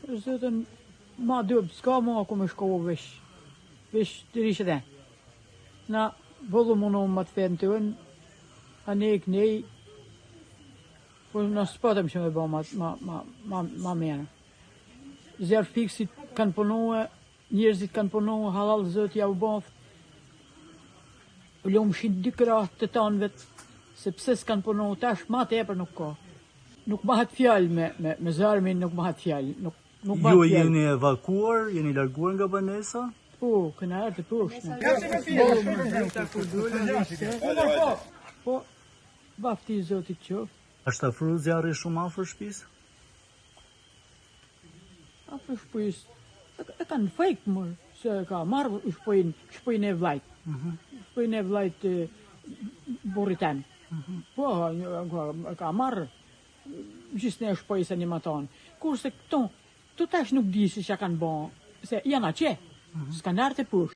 Zotën, ma dobët s'ka ma ku me shku veç, veç deri qëte. Na boll u munu me atë fenë tonë, anej knej, po na s'patëm që me bo ma, ma, ma, ma, ma mirë. Zjarrfikësit kanë punue, njerëzit kanë punue, hallall Zoti jau boft. Lumshin dy krahët të tanëve, sepse s'kanë punu tash ma tepër nuk ka. Nuk bahet fjalë me me me zjarmin, nuk bahet fjalë, nuk nuk bahet Ju fjalë. jeni evakuar, jeni larguar nga banesa? Po, kena ardhë poshtë. Po, bafti i Zotit qoftë. Është afru zjarri shumë afër shtëpisë? Afër shtëpisë. E, e kanë fik mër, se e ka marrë shpëin, shpëin e vllajt. Shpëin e vllajt e, burrit tem. Po, e ka marrë gjithë ne shpëj se një matonë. Kurse këtu, këtu tash nuk di se çka kanë bo, se janë atje, s'kanë ardhë te poshtë.